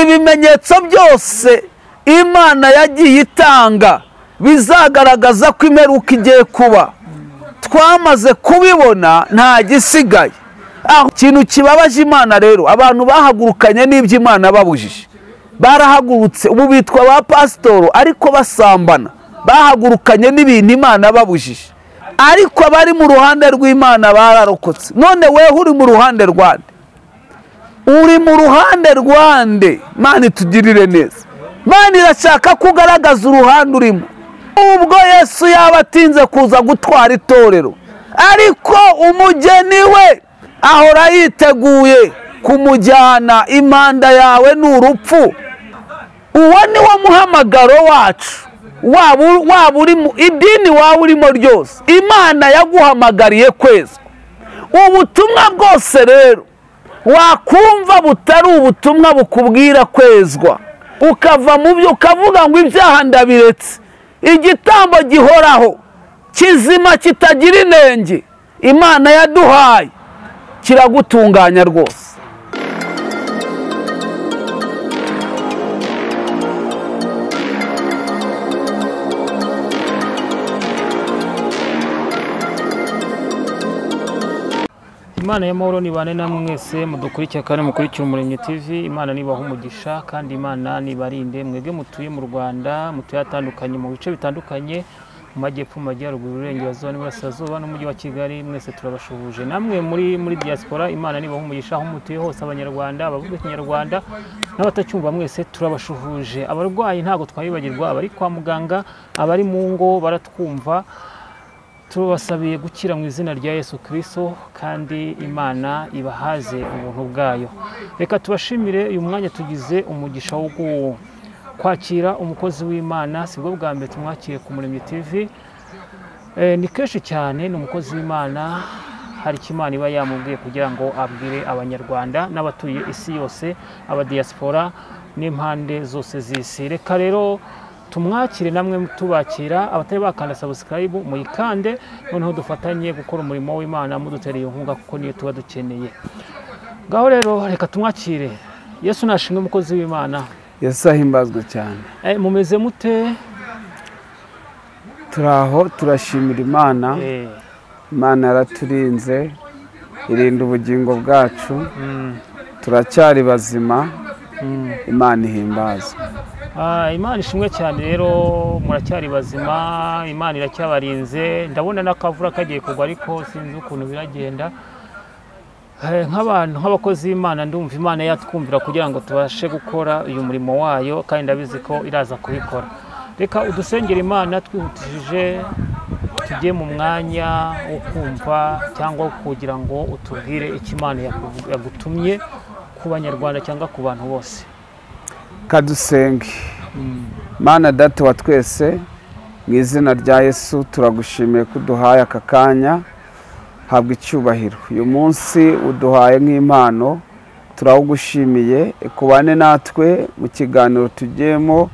Ibimenyetso byose Imana yagiye itanga bizagaragaza ko imperuka igiye kuba, twamaze kubibona, nta gisigaye. Aho ikintu kibabaje Imana rero, abantu bahagurukanye n'ibyo Imana babujije, barahagurutse ubu bitwa ba pasitoro ariko basambana, bahagurukanye n'ibintu Imana babujije, ariko abari mu ruhande rw'Imana bararokotse. None weho uri mu ruhande rwande? Uri mu ruhande rwande? Imana itugirire neza. Imana irashaka kugaragaza uruhande urimo. Ubwo Yesu yaba atinze kuza gutwara itorero, ariko umugeni we ahora yiteguye kumujyana. Impanda yawe ni urupfu. Uwo ni wo muhamagaro wacu. Waba uri mu idini waba urimo ryose, Imana yaguhamagariye kwezwa. Ubutumwa bwose rero wakumva butari ubutumwa bukubwira kwezwa, ukava mu byo ukavuga ngo ibyaha ndabiretse, igitambo gihoraho kizima kitagira inenge Imana yaduhaye kiragutunganya rwose. Imana y'amahoro nibane namwe mwese mudukurikira kandi mukurikira Umuremyi TV. Imana nibaha umugisha kandi Imana nibarinde mwebwe mutuye mu Rwanda, mutuye atandukanye mu bice bitandukanye, mu majyepfo, mu majyaruguru, iburengerazuba n'iburasirazuba n'umujyi wa Kigali, mwese turabashuhuje. Namwe muri diaspora, Imana nibaha umugisha aho mutuye hose, Abanyarwanda, abavuga Ikinyarwanda n'abatacyumva, mwese turabashuhuje. Abarwayi ntago twabibagirwa, abari kwa muganga, abari mu ngo baratwumva, tubasabiye gukira mu izina rya Yesu Kristo kandi Imana ibahaze ubuntu bwayo. Reka tubashimire uyu mwanya tugize umugisha wo kwakira umukozi w'Imana. Sibwo bwa mbere tumwakiriye ku Muremyi TV, ni kenshi cyane. Ni umukozi w'Imana, hari icyo Imana iba yamubwiye kugira ngo abwire Abanyarwanda n'abatuye isi yose, abadiaspora n'impande zose z'isi. Reka rero tumwakire namwe tubakira. Abatari bakanda subscribe muyikande, noneho dufatanye gukora umurimo w'Imana mudutereye inkunga kuko niyo tuba dukeneye. Ngaho rero reka tumwakire. Yesu nashimwe, umukozi w'Imana. Yesu ahimbazwe cyane. Mumeze mute? Turaho, turashimira Imana. Imana yaraturinze, irinda ubugingo bwacu, turacyari bazima. Imana ihimbazwe. Imana ishimwe cyane. Rero muracyari bazima, Imana iracyabarinze. Ndabona n'akavura kagiye kugwa ariko sinzi ukuntu biragenda. Nk'abantu nk'abakozi b'Imana ndumva Imana yatwumvira kugira ngo tubashe gukora uyu murimo wayo, kandi ndabizi ko iraza kubikora. Reka udusengere Imana twihutishije, tujye mu mwanya wo kumva cyangwa kugira ngo utubwire icyo Imana yagutumye ku Banyarwanda cyangwa ku bantu bose. Kadusenge. Mana Data wa twese, mu izina rya Yesu turagushimiye ko uduhaye aka kanya, habwa icyubahiro. Uyu munsi uduhaye nk'impano, turawugushimiye. Kubane natwe mu kiganiro tugiyemo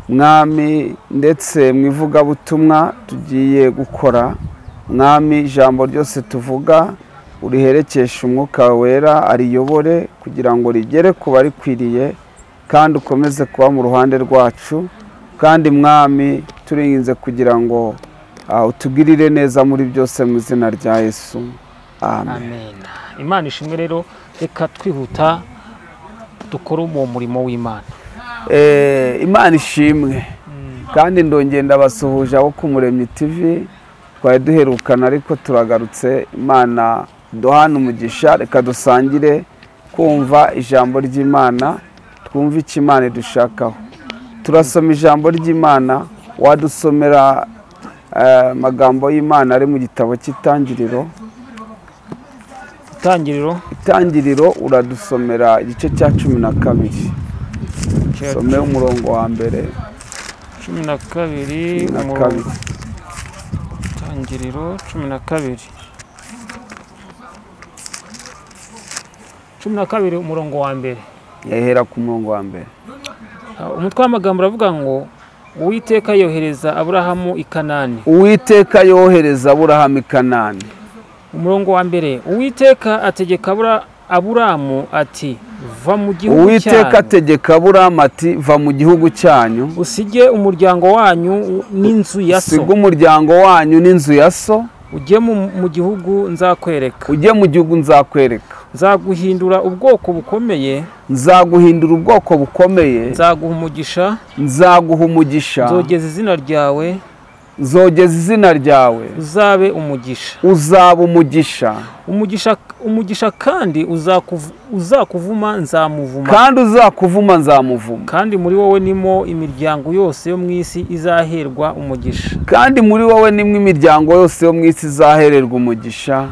Mwami, ndetse mu ivugabutumwa tugiye gukora. Mwami, ijambo ryose tuvuga uriherekesha Umwuka Wera ariyobore kugira ngo rigere ku barikwiriye, kandi ukomeze kuba mu ruhande rwacu. Kandi Mwami, turinginze kugira ngo utugirire neza muri byose mu izina rya Yesu. Amen. Imana ishimwe. Rero reka twihuta dukore uwo murimo w'Imana. Imana ishimwe. Kandi ndongenda ndabasuhuje abo ku Muremyi TV, twari duherukana ariko turagarutse. Imana duhana umugisha. Reka dusangire kumva ijambo ry'Imana, twumve icyo Imana idushakaho. Turasoma ijambo ry'Imana. Wadusomera amagambo y'Imana ari mu gitabo cy'Itangiriro. Itangiriro uradusomera igice cya 12. Some umurongo wa mbere. 12 umurongo. Itangiriro 12. 12 umurongo wa mbere. Yahera ku murongo wa mbere. Umutwe w'amagambo uravuga ngo Uwiteka yohereza Aburahamu i Kanani. Uwiteka yohereza Aburahamu i Kanani. Umurongo wa mbere, Uwiteka ategeka Aburamu ati va mu gihugu Uwiteka cyanyu, ategeka Aburamu ati va mu gihugu cyanyu, usige umuryango wanyu n'inzu ya so, usige umuryango wanyu n'inzu ya so, ujye mu gihugu nzakwereka, ujye mu gihugu nzakwereka, nzaguhindura ubwoko bukomeye, nzaguhindura ubwoko bukomeye, nzaguha umugisha, nzaguha umugisha, nzogeza izina ryawe, nzogeza izina ryawe, uzabe umugisha, uzaba umugisha, umugisha kandi uzakuvuma nzamuvuma, kandi uzakuvuma nzamuvuma, kandi muri wowe nimo imiryango yose yo mu isi izaherwa umugisha, kandi muri wowe nimwe imiryango yose yo mu isi izahererwa umugisha.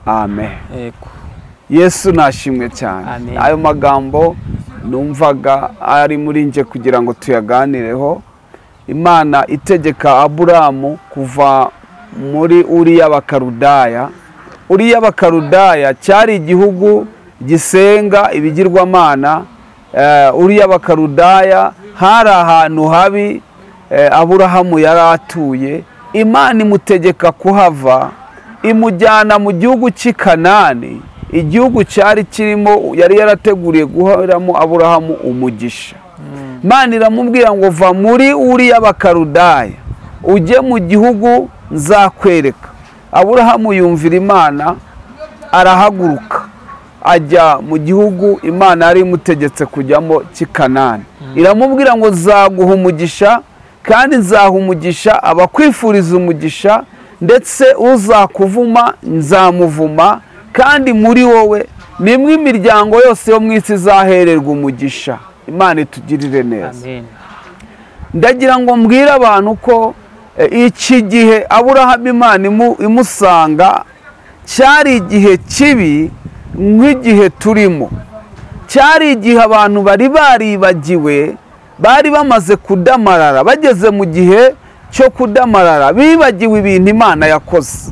Amen. Yego. Yesu nashimwe cyane. Amen. Ayo magambo numvaga ari muri nje kugira ngo tuyaganireho. Imana itegeka Aburamu kuva muri Uriya Bakarudaya. Uriya Bakarudaya cyari igihugu gisenga ibigirwamana. Uriya Bakarudaya hari ahantu habi Aburahamu yari atuye. Imana imutegeka kuhava, imujyana mu gihugu cy'i Kanani, igihugu cyari kirimo yari yarateguriye guheramo Aburahamu umugisha. Imana iramubwira ngo va muri Uriya Bakarudaya ujye mu gihugu nzakwereka. Aburahamu yumvira Imana arahaguruka ajya mu gihugu Imana yari imutegetse kujyamo cy'i Kanani. Iramubwira ngo nzaguha umugisha, kandi nzaha umugisha abakwifuriza umugisha, ndetse uzakuvuma nzamuvuma, kandi muri wowe nimwe imiryango yose yo mu isi izahererwa umugisha. Imana itugirire neza. Amen. Ndagira ngo mbwire abantu ko iki gihe Aburahamu Imana imusanga cyari igihe kibi nk'igihe turimo. Cyari igihe abantu bari baribagiwe, bari bamaze kudamarara, bageze mu gihe cyo kudamarara, bibagiwe ibintu Imana yakoze.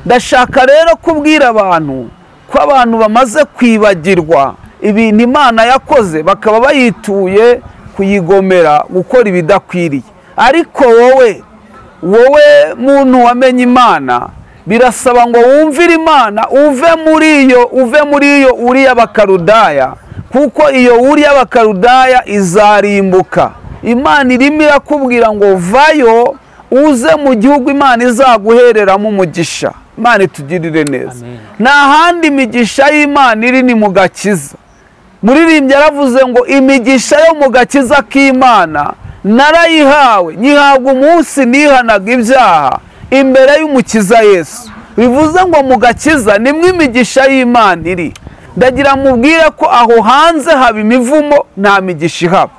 Ndashaka rero kubwira abantu ko abantu bamaze kwibagirwa ibintu Imana yakoze, bakaba bayituye kuyigomera, gukora ibidakwiriye. Ariko wowe muntu wamenye Imana, birasaba ngo wumvire Imana, uve muri iyo Uriya Bakarudaya, kuko iyo Uriya Bakarudaya izarimbuka. Imana irimo irakubwira ngo vayo uze mu gihugu Imana izaguhereramo umugisha. Imana itugirire neza. Nta handi imigisha y'Imana iri, ni mu gakiza. Muririmbyi yaravuze ngo imigisha yo mu gakiza k'Imana narayihawe, nyihabwa umunsi nihanaga ibyaha imbere y'Umukiza Yesu. Bivuze ngo mu gakiza nimwe imigisha y'Imana iri. Ndagira mubwire ko aho hanze haba imivumo, nta migisha ihaba.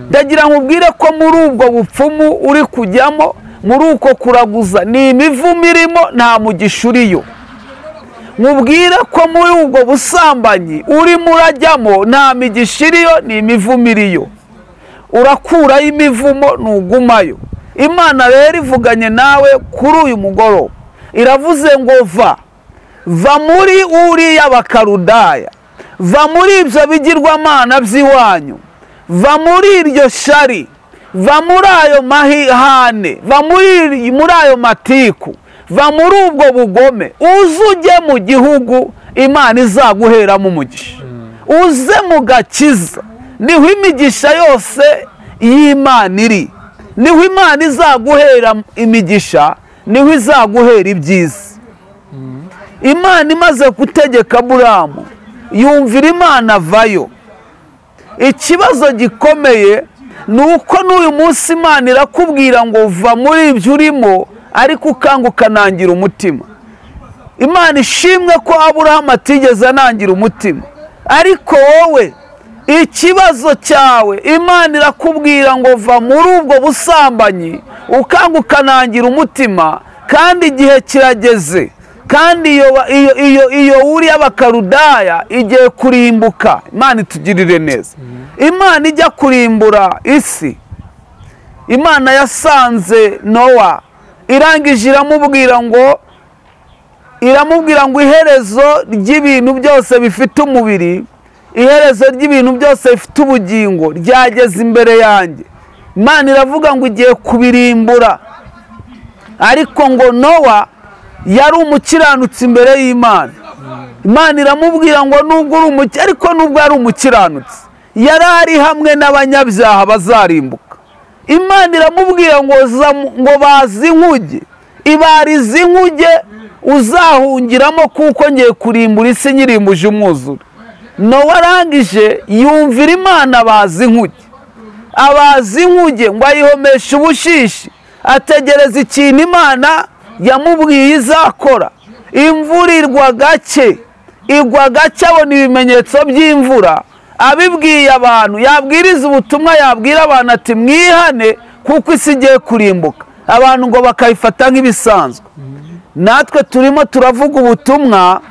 Ndagira mubwire ko muri ubwo bupfumu uri kujyamo, muri uko kuraguza, ni imivumo irimo, nta mugisha uriyo. Mubwire ko muri ubwo busambanyi urimo urajyamo, nta migisha iriyo, ni imivumo iriyo. Urakurayo imivumo nugumayo. Imana rero ivuganye nawe kuri uyu mugoroba, iravuze ngo va muri Uriya Bakarudaya, va muri ibyo bigirwamana by'iwanyu, va muri iryo shari, va muri ayo mahane, va muri ayo matiku, va muri ubwo bugome, uze ujye mu gihugu Imana izaguheramo umugisha, uze mu gakiza, niho imigisha yose y'Imana iri, niho Imana izaguhera imigisha, niho izaguhera ibyiza. Imana imaze gutegeka Aburahamu, yumvira Imana avayo. Ikibazo gikomeye ni uko n'uyu munsi Imana irakubwira ngo va muri ibyo urimo, ariko ukanga ukanangira umutima. Imana ishimwe ko Aburahamu atigeze anangira umutima, ariko wowe ikibazo cyawe Imana irakubwira ngo va muri ubwo busambanyi, ukanga ukanangira umutima, kandi igihe kirageze, kandi iyo Uriya Bakarudaya igiye kurimbuka. Imana itugirire neza. Imana ijya kurimbura isi, Imana yasanze Nowa, irangije iramubwira ngo iherezo ry'ibintu byose bifite umubiri, iherezo ry'ibintu byose bifite ubugingo ryageze imbere yanjye. Imana iravuga ngo igiye kubirimbura, ariko ngo Nowa yari umukiranutsi imbere y'Imana. Imana iramubwira ngo nubwo uri umuki, ariko nubwo ari umukiranutsi yari ari hamwe n'abanyabyaha bazarimbuka. Imana iramubwira ngo bazi inkuge, ibarize inkuge uzahungiramo kuko ngiye kurimbura isi nyirimbuje umwuzure. Nowa arangije yumvira Imana bazi inkuge, abazi inkuge ngo ayihomeshe ubushishi, ategereza ikintu Imana yamubwiye izakora. Imvura igwa gake, igwa gake, abona ibimenyetso by'imvura, abibwiye abantu, yabwiriza ubutumwa, yabwira abantu ati mwihane kuko isi igiye kurimbuka, abantu ngo bakayifata nk'ibisanzwe. Natwe turimo turavuga ubutumwa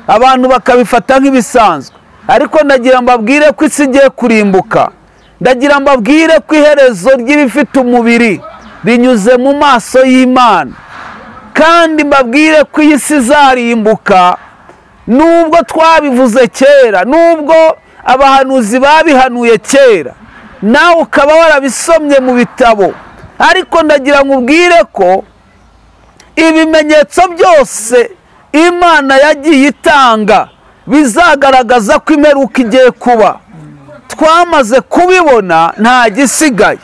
abantu bakabifata nk'ibisanzwe, ariko ndagira mbabwire ko isi igiye kurimbuka, ndagira mbabwire ko iherezo ry'ibifite umubiri rinyuze mu maso y'Imana, kandi mbabwire ko iyi si izarimbuka. Nubwo twabivuze kera, nubwo abahanuzi babihanuye kera, nawe ukaba warabisomye mu bitabo, ariko ndagira ngo ubwire ko ibimenyetso byose Imana yagiye itanga bizagaragaza ko imperuka igiye kuba. Twamaze kubibona, nta gisigaye.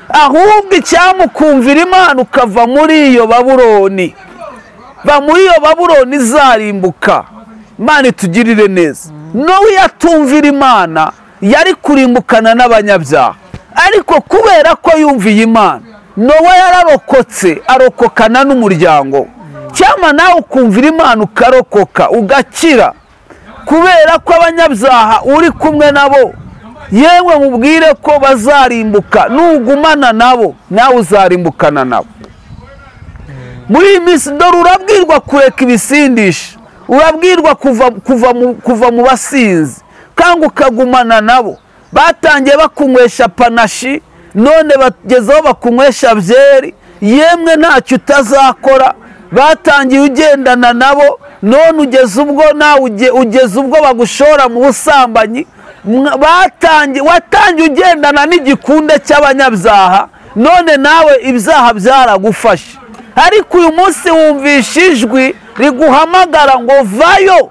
Ahubwo icyamukumvira Imana ukava muri iyo Babuloni, va muri iyo Babuloni izarimbuka. Imana itugirire neza. Nowa yatumvira Imana yari kurimbukana n'abanyabyaha, ariko kubera ko yumviye Imana, Nowa yararokotse, arokokana n'umuryango. Cyangwa nawe ukumvira Imana ukarokoka ugakira, kubera ko abanyabyaha uri kumwe nabo, yewe mubwire ko bazarimbuka. Nugumana nabo nawe uzarimbukana nabo. Muri iyi minsi dore urabwirwa kureka ibisindisha, urabwirwa kuva mu basinzi, kandi ukagumana nabo. Batangiye bakunywesha panashi, none bagezeho bakunywesha byeri, yemwe ntacyo utazakora. Batangiye ugendana nabo, none ugeze ubwo nawe ugeze ubwo bagushora mu busambanyi. Watangiye ugendana n'igikunde cy'abanyabyaha, none nawe ibyaha byaragufashe. Ariko uyu munsi wumvisha ijwi riguhamagara ngo vayo,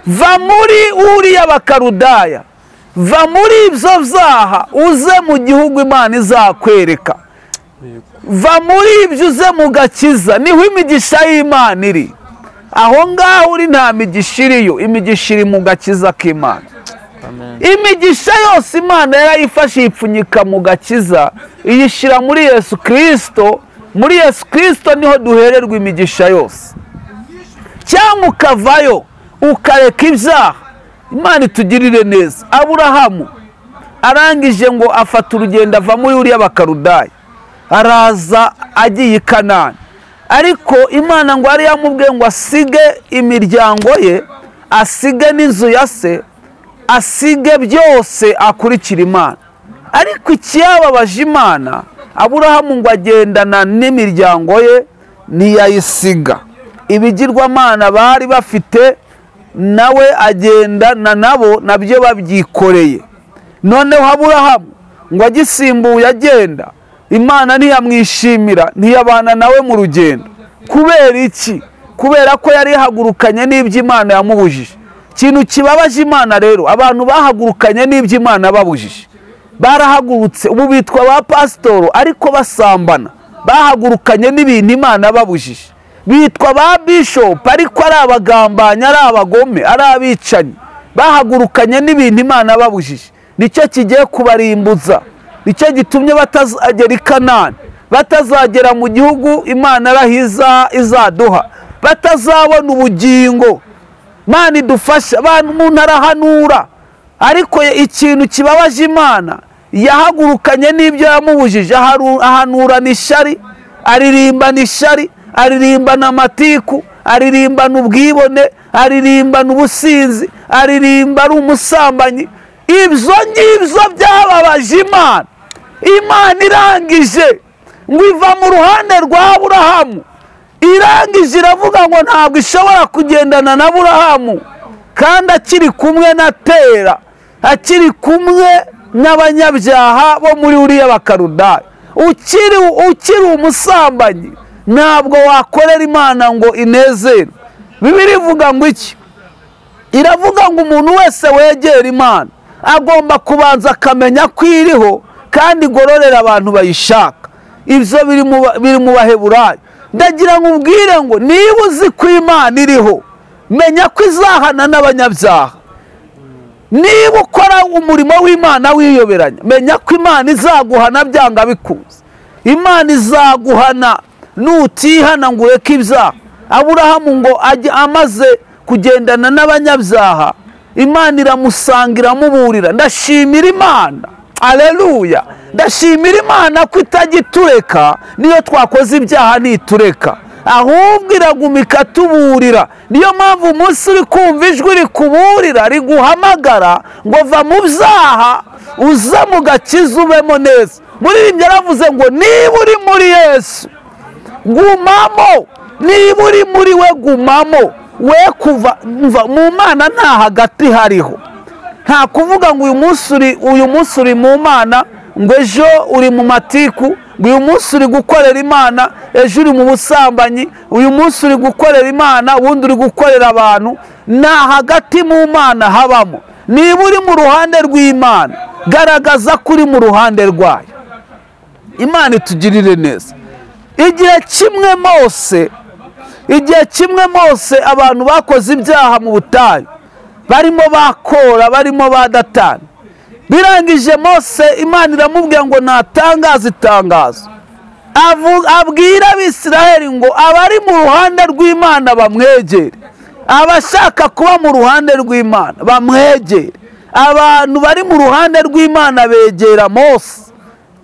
va muri uriya Bakarudaya, va muri ibyo byaha uze mu gihugu Imana izakwereka, va muri ibyo uze mu gakiza, niho imigisha y'Imana iri. Aho ngaho uri nta migisha iriyo, imigisha iri mu gakiza k'Imana. Imigisha yose Imana yarayifashe ipfunyika mu gakiza, iyishyira muri Yesu Kristo. Muri Yesu Kristo niho duhererwa imigisha yose. Cyangwa ukavayo ukareka ibyaha, Imana itugirire neza. Aburahamu arangije ngo afata urugendo ava muri uriya Bakarudaya, araza agiye i Kanani, ariko Imana ngo yari yamubwiye ngo asige imiryango ye, asige n'inzu ya se, asige byose akurikira Imana. Ariko ikiyababaje Imana, Aburahamu ngo agendana n'imiryango ye ntiyayisiga. Ibigirwamana bari bafite nawe agendana nabo, nabyo babyikoreye. Noneho Aburahamu ngo agisimbuye agenda, Imana ntiyamwishimira, ntiyabana nawe mu rugendo. Kubera iki? Kubera ko yari yahagurukanye n'ibyo Imana yamubujije. Ikintu kibabaje Imana rero, abantu bahagurukanye n'ibyo Imana babujije, barahagurutse ubu bitwa ba pasitoro ariko basambana, bahagurukanye n'ibintu Imana babujije, bitwa ba bishop ariko ari abagambanyi, ari abagome, ari abicanyi, bahagurukanye n'ibintu Imana babujije. Nicyo kigiye kubarimbuza, nicyo gitumye batazagera i Kanani, batazagera mu gihugu Imana arahiza izaduha, batazabona ubugingo. Imana idufasha. Abantu umuntu arahanura, ariko ikintu kibabaje Imana, yahagurukanye n'ibyo yamubujije, ahanurana ishyari, aririmbana ishyari, aririmbana amatiku, aririmbana ubwibone, aririmbana ubusinzi, aririmba ari umusambanyi. Ibyo ngibyo byababaje Imana. Imana irangije ngo iva mu ruhande rwa Aburahamu, irangije iravuga ngo ntabwo ishobora kugendana na Aburahamu kandi akiri kumwe na Tera, akiri kumwe n'abanyabyaha bo muri uriya Bakarudaya. Ukiri umusambanyi ntabwo wakorera Imana ngo inezerwe. Bibiliya ivuga ngo iki? Iravuga ngo umuntu wese wegera Imana agomba kubanza akamenya ko iriho kandi igororera abantu bayishaka. Ibyo biri mu Baheburayo. Ndagira ngo ubwire ngo niba uzi ko Imana iriho, menya ko izahana n'abanyabyaha. Niba ukora umurimo w'Imana wiyoberanya, menya ko Imana izaguhana byanga bikunze. Imana izaguhana nutihana ngo ureke ibyaha. Aburahamu ngo ajye amaze kugendana n'abanyabyaha, Imana iramusanga iramuburira. Ndashimira Imana, aleluya. Ndashimira Imana ko itagitureka, niyo twakoze ibyaha ntitureka, ahubwo iraguma ikatuburira. Niyo mpamvu umunsi uri kumva ijwi rikuburira riguhamagara ngo va mu byaha uze mu gakiza ubemo neza. Muririmbyi yaravuze ngo niba uri muri Yesu gumamo, niba uri muri we gumamo, we kuva mu Mana nta hagati hariho. Nta kuvuga ngo uyu munsi uri mu Mana, ngo ejo uri mu matiku, ngo uyu munsi uri gukorera Imana, ejo uri mu busambanyi, uyu munsi uri gukorera Imana, ubundi uri gukorera abantu. Nta hagati mu Mana habamo. Niba uri mu ruhande rw'Imana, garagaza ko uri mu ruhande rwayo. Imana itugirire neza. Igihe kimwe Mose abantu bakoze ibyaha mu butayu, barimo bakora, barimo badatana. Birangije Mose Imana iramubwira ngo natangaza itangazo, abwira Abisiraheli ngo abari mu ruhande rw'Imana bamwegere, abashaka kuba mu ruhande rw'Imana bamwegere. Abantu bari mu ruhande rw'Imana begera Mose,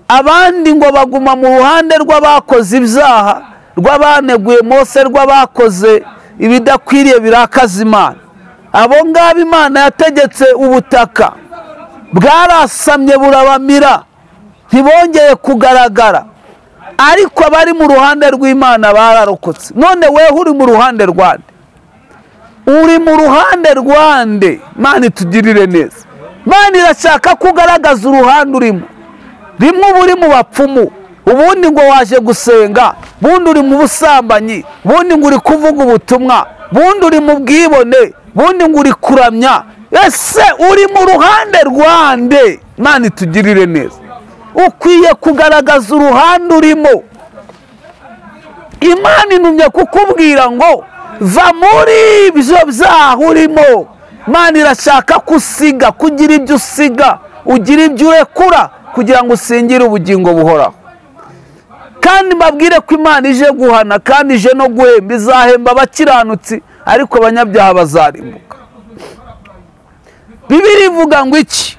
abandi ngo baguma mu ruhande rw'abakoze ibyaha, rw'abaneguye Mose, rw'abakoze ibidakwiriye birakaza Imana. Abo ngabo Imana yategetse ubutaka bwarasamye burabamira, ntibongeye kugaragara. Ariko abari mu ruhande rw'Imana bararokotse. None weho uri mu ruhande rwande? Uri mu ruhande rwande? Imana itugirire neza. Imana irashaka kugaragaza uruhande urimo. Rimwe uba uri mu bapfumu, ubundi ngo waje gusenga, bundi uri mu busambanyi, bundi ngo uri kuvuga ubutumwa, bundi uri mu bwibone, bundi ngo uri kuramya. Ese uri mu ruhande rwande? Imana itugirire neza. Ukwiye kugaragaza uruhande urimo. Imana intumye kukubwira ngo va muri ibyo byaha urimo. Imana irashaka kusiga, kugira ibyo usiga, ugira ibyo urekura kugira ngo usingire ubugingo buhoraho. Kandi mbabwire ko Imana ije guhana kandi ije no guhemba. Izahemba abakiranutsi, ariko abanyabyaha bazarimbuka. Bibiliya ivuga ngo iki?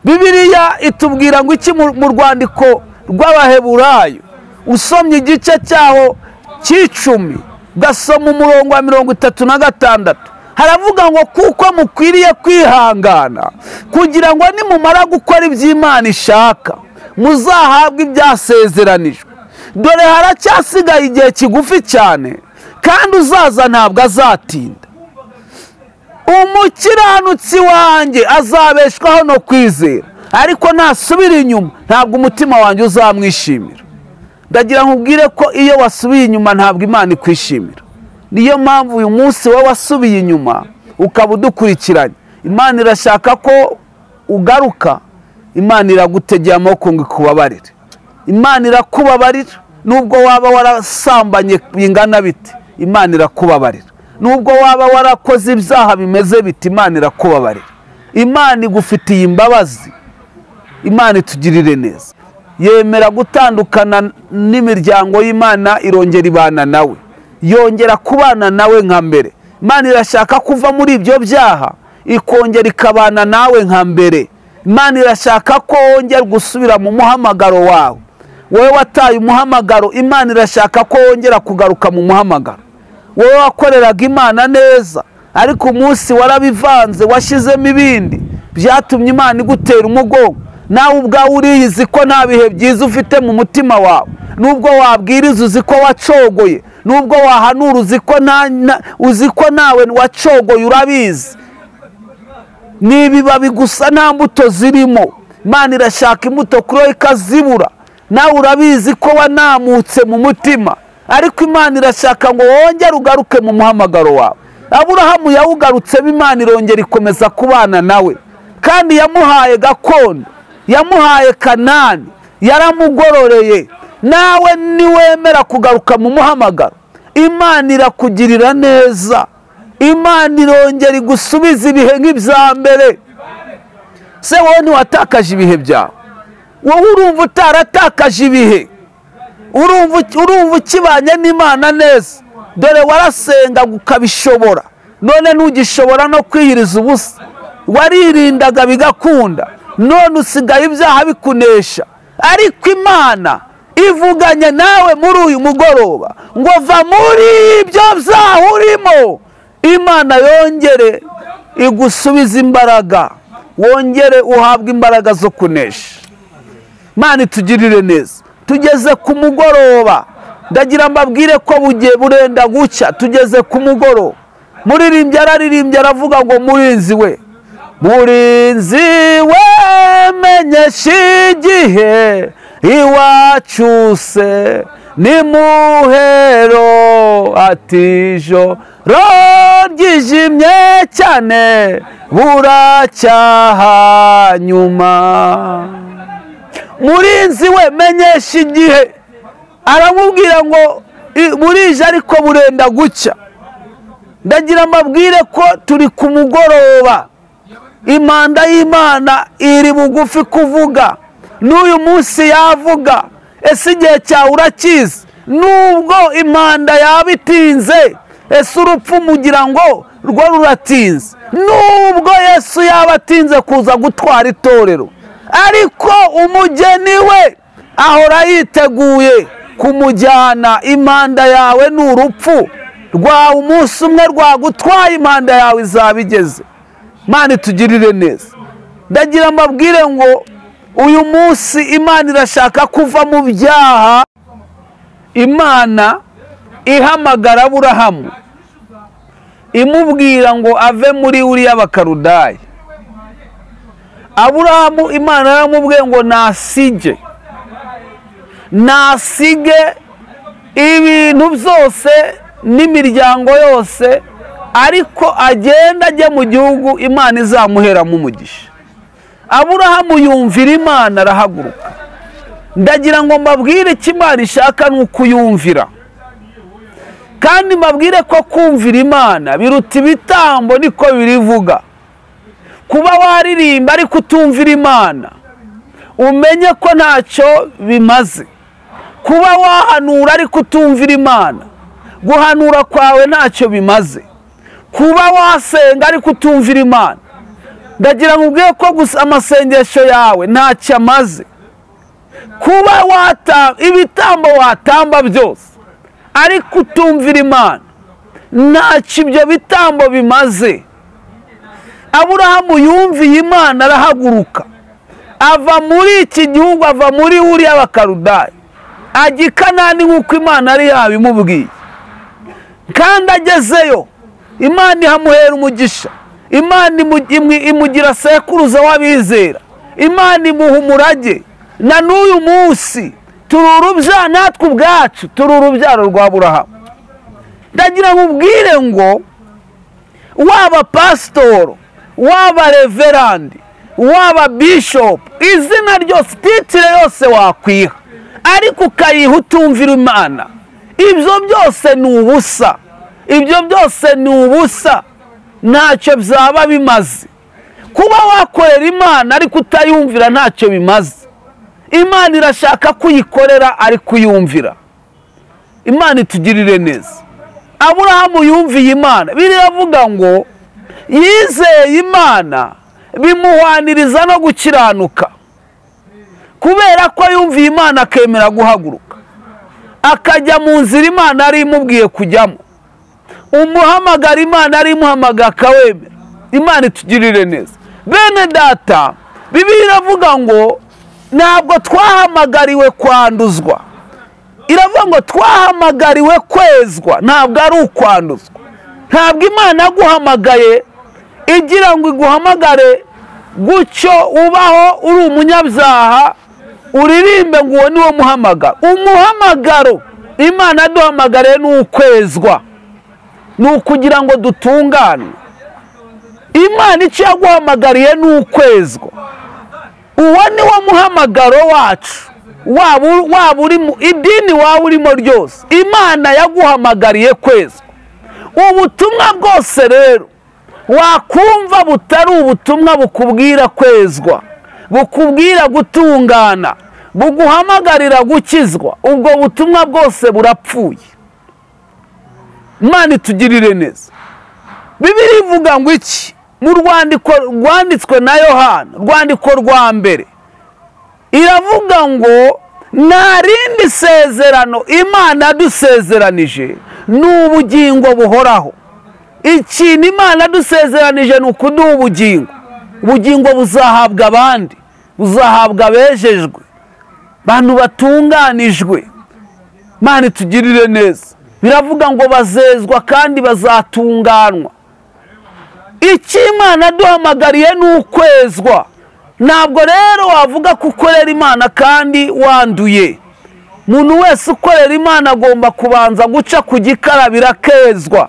Bibiliya itubwira ngo iki mu rwandiko rw'Abaheburayo? Usomye igice cyaho cy'icumi, gasoma umurongo wa 36, haravuga ngo kuko mukwiriye kwihangana kugira ngo nimumara gukora iby'Imana ishaka muzahabwe ibyasezeranijwe. Dore haracyasigaye igihe kigufi cyane, kandi uzaza ntabwo azatinda. Umukiranutsi wanjye azabeshwaho no kwizera, ariko nasubira inyuma ntabwo umutima wanjye uzamwishimira. Ndagira nkubwire ko iyo wasubiye inyuma ntabwo Imana ikwishimira. Niyo mpamvu uyu munsi wowe wasubiye inyuma ukaba udukurikiranye, Imana irashaka ko ugaruka. Imana iragutegeye amaboko ngo ikubabarire. Imana irakubabarira nubwo waba warasambanye bingana bite, Imana irakubabarira. Nubwo waba warakoze ibyaha bimeze bite, Imana irakubabarira. Imana igufitiye imbabazi. Imana itugirire neza. Yemera gutandukana n'imiryango y'Imana, irongera ibana nawe, yongera kubana nawe nka mbere. Imana irashaka kuva muri ibyo byaha ikongera ikabana nawe nka mbere. Imana irashaka ko wongera gusubira mu muhamagaro wawe. Wowe wataye umuhamagaro, Imana irashaka ko wongera kugaruka mu muhamagaro. Wowe wakoreraga Imana neza, ariko umunsi warabivanze washyizemo ibindi byatumye Imana igutera umugongo. Nawe ubwawe uriyizi ko nta bihe byiza ufite mu mutima wawe. Nubwo wabwiriza uzi ko wacogoye, nubwo wahanura uzi ko nawe wacogoye, urabizi. Ni ibibabi gusa nta mbuto zirimo. Imana irashaka imbuto kuri wowe ikazibura. Nawe urabizi ko wanamutse mu mutima, ariko Imana irashaka ngo wongere ugaruke mu muhamagaro wawe. Aburahamu yawugarutsemo, Imana irongera ikomeza kubana nawe, kandi yamuhaye gakondo, yamuhaye Kanani, yaramugororeye. Nawe niwemera kugaruka mu muhamagaro, Imana irakugirira neza, Imana irongera igusubiza ibihe nk'ibya mbere. Se wowe ntiwatakaje ibihe byawe? Wowe urumva utaratakaje ibihe? Urumva ukibanye n'Imana neza? Dore warasenga ukabishobora, none ntugishobora no kwiyiriza ubusa. Waririndaga bigakunda, none usigaye ibyaha bikunesha. Ariko Imana ivuganye nawe muri uyu mugoroba ngo va muri ibyo byaha urimo, Imana yongere igusubize imbaraga, wongere uhabwe imbaraga zo kunesha. Imana itugirire neza. Tugeze ku mugoroba, ndagira mbabwire ko bugiye burenda gucya. Tugeze ku mugoroba. Muririmbyi araririmbye aravuga ngo murinzi we, murinzi we, menyesha igihe iwacu se ni muhero, ati ijoro ryijimye cyane buracyaha nyuma. Murinzi we menyesha igihe, aramubwira ngo burije ariko burenda gucya. Ndagira mbabwire ko turi ku mugoroba, imanda y'Imana iri bugufi kuvuga, n'uyu munsi yavuga. Ese igihe cyawe urakizi? Nubwo imanda yaba itinze, ese urupfu mugira ngo rwo ruratinze? Nubwo Yesu yaba atinze kuza gutwara itorero, ariko umugeni we ahora yiteguye kumujyana. Imanda yawe ni urupfu rwawe, umunsi umwe rwagutwaye, imanda yawe izaba igeze. Imana itugirire neza. Ndagira mbabwire ngo uyu munsi Imana irashaka kuva mu byaha. Imana ihamagara Aburahamu imubwira ngo ave muri uriya Bakaludaya. Aburahamu Imana yaramubwiye ngo nasige, nasige ibintu byose n'imiryango yose, ariko agenda ajye mu gihugu Imana izamuheramo umugisha. Aburahamu yumvira Imana arahaguruka. Ndagira ngo mbabwire icyo Imana ishaka ni ukuyumvira, kandi mbabwire ko kumvira Imana biruta ibitambo, niko birivuga. Kuba waririmba ariko utumvira Imana, umenye ko ntacyo bimaze. Kuba wahanura ariko utumvira Imana, guhanura kwawe ntacyo bimaze. Kuba wasenga ariko utumvira Imana, ndagira ngo ubwiye ko gusa amasengesho yawe ntacyo amaze. Kuba ibitambo watamba byose ariko utumvira Imana, ntacyo ibyo bitambo bimaze. Aburahamu yumviye Imana arahaguruka, ava muri iki gihugu, ava muri uriya Bakaludaya, ajya i Kanani nk'uko Imana yari yabimubwiye. Kandi agezeyo Imana ihamuhera umugisha, Imana imugira sekuruza w'abizera, Imana imuha umurage. Na n'uyu munsi turi urubyaro, natwe ubwacu turi urubyaro rwa Aburahamu. Ndagira ngo ubwire ngo waba pasitoro, waba reverandi, waba bishopu, izina ryose, titire yose wakwiha, ariko ukayiha utumvira Imana, ibyo byose ni ubusa, ibyo byose ni ubusa, ntacyo byaba bimaze. Kuba wakorera Imana ariko utayumvira ntacyo bimaze. Imana irashaka kuyikorera ariko uyumvira. Imana itugirire neza. Aburahamu yumviye Imana, biravuga ngo yizeye Imana bimuhwaniriza no gukiranuka. Kubera ko yumviye Imana akemera guhaguruka, akajya mu nzira Imana yari imubwiye kujyamo, umuhamagara Imana yari imuhamagaye akawemera. Imana itugirire neza. Bene data, Bibiliya iravuga ngo ntabwo twahamagariwe kwanduzwa, iravuga ngo twahamagariwe kwezwa, ntabwo ari ukwanduzwa. Ntabwo Imana yaguhamagaye igira ngo iguhamagare gutyo ubaho uri umunyabyaha uririmbe ngo uwo niwo muhamagaro. Umuhamagaro Imana yaduhamagariye ni ukwezwa. Ni ukugira ngo dutunganwe. Imana icyo yaguhamagariye ni ukwezwa. Uwo ni wo muhamagaro wacu, waba uri mu idini waba urimo ryose, Imana yaguhamagariye kwezwa. Ubutumwa bwose rero wakumva butari ubutumwa bukubwira kwezwa, bukubwira gutungana, buguhamagarira gukizwa, ubwo butumwa bwose burapfuye. Imana itugirire neza. Bibiliya ivuga ngo iki? Mu rwandiko rwanditswe na Yohana, rwandiko rwa mbere, iravuga ngo nta rindi sezerano Imana yadusezeranije ni ubugingo buhoraho. Ikintu Imana yadusezeranije ni ukuduha ubugingo. Ubugingo buzahabwa abandi, buzahabwa abejejwe, bantu batunganijwe. Imana itugirire neza. Biravuga ngo bazezwa kandi bazatunganwa. Icyo Imana duhamagariye ni ukwezwa. Ntabwo rero wavuga ko ukorera Imana kandi wanduye. Umuntu wese ukorera Imana agomba kubanza guca ku gikarabiro akezwa.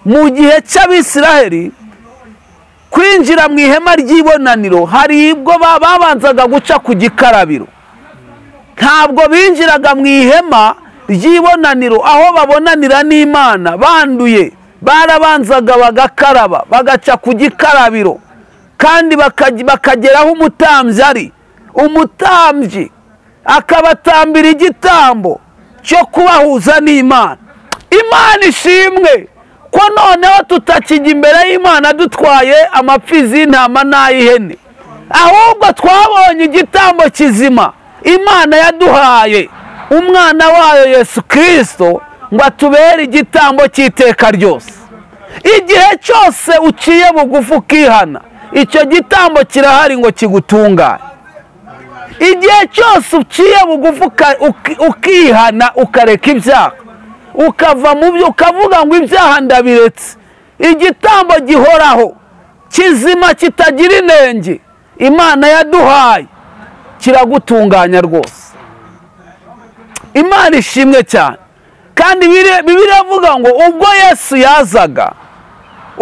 Mu gihe cy'Abisiraheli kwinjira mu ihema ry'ibonaniro hari ubwo babanzaga guca ku gikarabiro. Ntabwo binjiraga mu ihema ry'ibonaniro aho babonanira n'Imana banduye. Barabanzaga bagakaraba, bagaca ku gikarabiro, kandi bakageraho umutambyi ari. Umutambyi akabatambira igitambo cyo kubahuza n'Imana. Imana ishimwe ko noneho tutakijya imbere y'Imana dutwaye amapfizi y'intama n'ay'ihene, ahubwo twabonye igitambo kizima Imana yaduhaye, umwana wayo Yesu Kristo, ngo atubere igitambo cy'iteka ryose. Igihe cyose uciye bugufi ukihana, icyo gitambo kirahari ngo kigutunganye. Igihe cyose uciye bugufi ukihana, ukareka ibyaha, ukava mu byo, ukavuga ngo ibyaha ndabiretse, igitambo gihoraho kizima kitagira inenge Imana yaduhaye kiragutunganya rwose. Imana ishimwe cyane. Kandi Bibiliya ivuga ngo ubwo Yesu yazaga,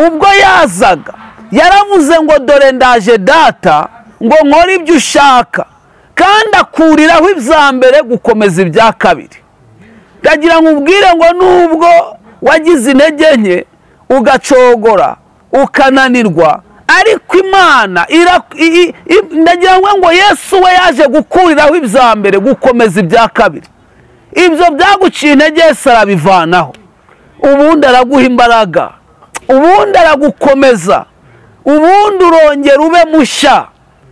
ubwo yazaga yaravuze ngo dore ndaje data ngo nkore ibyo ushaka, kandi akuriraho ibya mbere gukomeza ibya kabiri. Ndagira ngo ubwire ngo nubwo wagize intege nke ugacogora ukananirwa, ariko Imana ndagira ngo Yesu we yaje gukuriraho ibya mbere gukomeza ibya kabiri. Ibyo byaguciye intege Yesu arabivanaho, ubundi araguha imbaraga, ubundi aragukomeza, ubundi urongera ube mushya.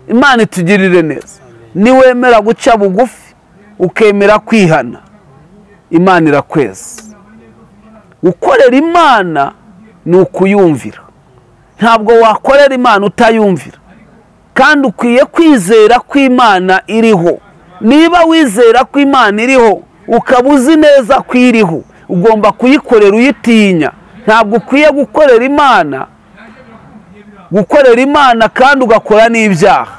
Imana itugirire neza. Niwemera guca bugufi ukemera kwihana, Imana irakweza. Gukorera Imana ni ukuyumvira. Ntabwo wakorera Imana utayumvira. Kandi ukwiye kwizera ko Imana iriho. Niba wizera ko Imana iriho, ukaba uzi neza ko iriho, ugomba kuyikorera uyitinya. Ntabwo ukwiye gukorera Imana kandi ugakora n'ibyaha.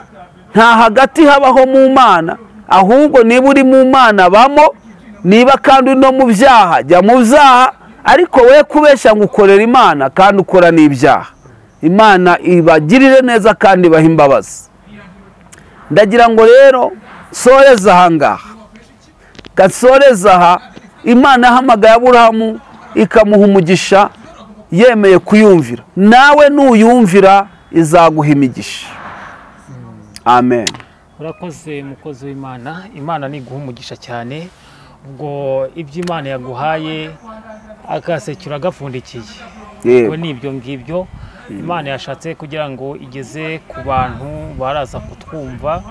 Nta hagati habaho mu Mana, ahubwo niba uri mu Mana bamo, niba kandi no mu byaha jya mu byaha, ariko we kubeshya ngo ukorera Imana kandi ukora n'ibyaha. Imana ibagirire neza kandi ibahe imbabazi. Ndagira ngo rero soreza aha ngaha, gasoreza aha. Imana yahamagaye Aburahamu ikamuha umugisha yemeye kuyumvira. Nawe nuyumvira izaguha imigisha. Amen. Urakoze mukozi w'Imana. Imana niguha umugisha cyane. Ubwo ibyo Imana yaguhaye akasekura gapfundikiye, ubwo nibyo ngibyo Imana yashatse kugira ngo igeze ku bantu baraza kutwumva,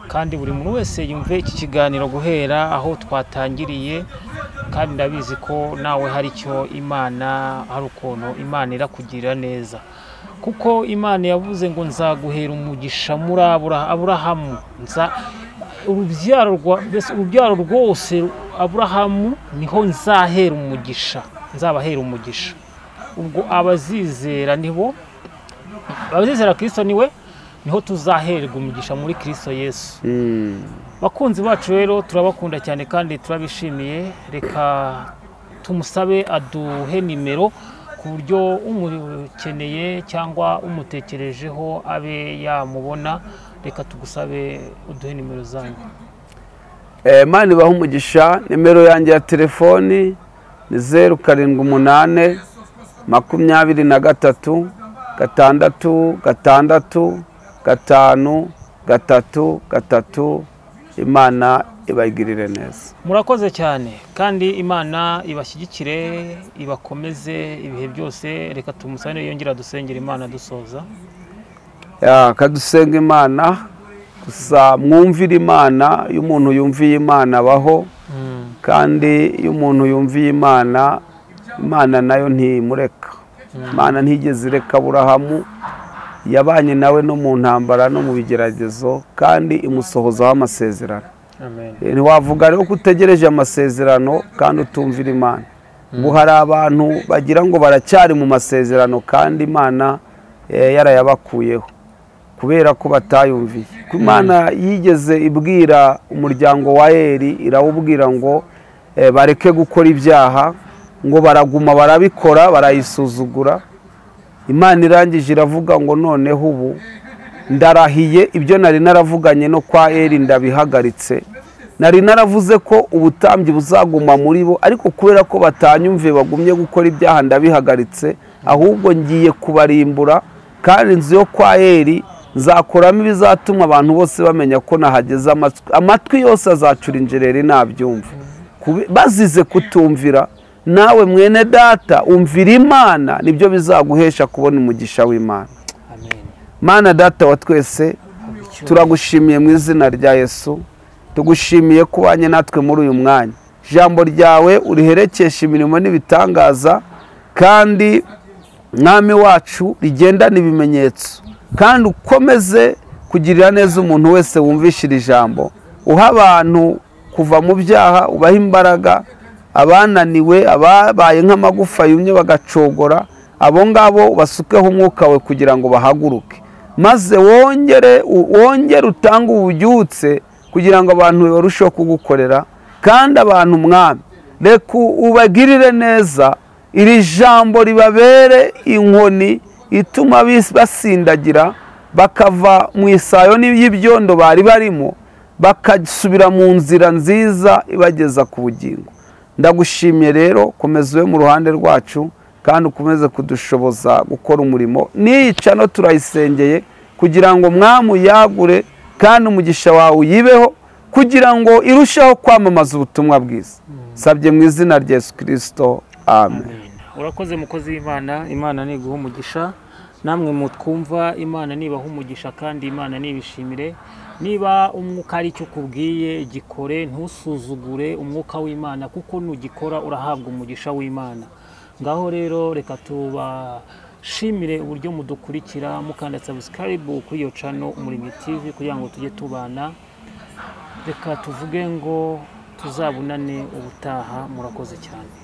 kandi buri muntu wese yumve iki kiganiro guhera aho twatangiriye. Kandi ndabizi ko nawe hari icyo Imana, hari ukuntu Imana irakugirira neza, kuko Imana yavuze ngo nzaguhera umugisha muri Aburahamu, nza urubyaro rwose Aburahamu niho nzahera umugisha, nzabahera umugisha. Ubwo abazizera nibo abazizera Kristo niwe niho tuzaherwa umugisha muri Kristo Yesu. Bakunzi bacu rero turabakunda cyane kandi turabishimiye. Reka tumusabe aduhe nimero ku buryo umukeneye cyangwa umutekerejeho abe yamubona. Reka tugusabe uduhe nimero zanyu. Imana ibahe umugisha. Nimero yanjye ya telefoni ni 078 23 6 6 5 3 3. Imana ibagirire neza. Murakoze cyane, kandi Imana ibashyigikire, ibakomeze ibihe byose. Reka tumusane yongera dusengera Imana dusoza. Kadusenga Imana gusa, mwumvire Imana. Iyo umuntu yumviye Imana abaho, kandi iyo umuntu yumviye Imana, Imana nayo ntimureka. Imana ntigeze ireka Aburahamu, yabanye nawe no mu ntambara no mu bigeragezo, kandi imusohozaho amasezerano. Ntiwavuga rero ko utegereje amasezerano kandi utumvira Imana. Ubu hari abantu bagira ngo baracyari mu masezerano kandi Imana yarayabakuyeho kubera ko batayumviye. Imana yigeze ibwira umuryango wa Eli, irawubwira ngo bareke gukora ibyaha, ngo baraguma barabikora, barayisuzugura. Imana irangije iravuga ngo noneho ubu ndarahiye, ibyo nari naravuganye no kwa Eli ndabihagaritse. Nari naravuze ko ubutambyi buzaguma muri bo, ariko kubera ko batanyumviye bagumye gukora ibyaha ndabihagaritse, ahubwo ngiye kubarimbura, kandi inzu yo kwa Eli nzakoramo ibizatuma abantu bose bamenya ko nahageze. Amatwi yose azacura injereri nabyumva. Bazize kutumvira. Nawe mwene data, umvira Imana, nibyo bizaguhesha kubona umugisha w'Imana. Amen. Mana data wa twese, turagushimiye mu izina rya Yesu. Tugushimiye kubanye natwe muri uyu mwanya. Ijambo ryawe uriherekesha imirimo n'ibitangaza, kandi Mwami wacu rigendana ibimenyetso, kandi ukomeze kugirira neza umuntu wese wumvishira ijambo. Uha abantu kuva mu byaha, ubaha imbaraga abananiwe, ababaye nk'amagufa yumye bagacogora, abo ngabo basukeho umwuka we kugira ngo bahaguruke, maze wongere utange ububyutse kugira ngo abantu barusheho kugukorera. Kandi abantu Mwami, reka ubagirire neza, iri jambo ribabere inkoni ituma basindagira, bakava mu isayo y'ibyondo bari barimo, bakasubira mu nzira nziza ibageza ku bugingo. Ndagushimiye rero, komeza ube mu ruhande rwacu, kandi ukomeze kudushoboza gukora umurimo. N'iyi cano turayisengeye kugira ngo Mwami yagure, kandi umugisha wawe uyibeho, kugira ngo irusheho kwamamaza ubutumwa bwiza. Sabye mu izina rya Yesu Kristo, amen. Urakoze mukozi w'Imana. Imana niguha umugisha, namwe mutwumva Imana nibaha umugisha, kandi Imana nibishimire. Niba umwuka ari icyo ukubwiye gikore, ntusuzugure umwuka w'Imana, kuko nugikora urahabwa umugisha w'Imana. Ngaho rero reka tubashimire uburyo mudukurikira, mukanda subscribe kuri iyo channel Umuremyi TV kugira ngo tujye tubana. Reka tuvuge ngo tuzabunane ubutaha. Murakoze cyane.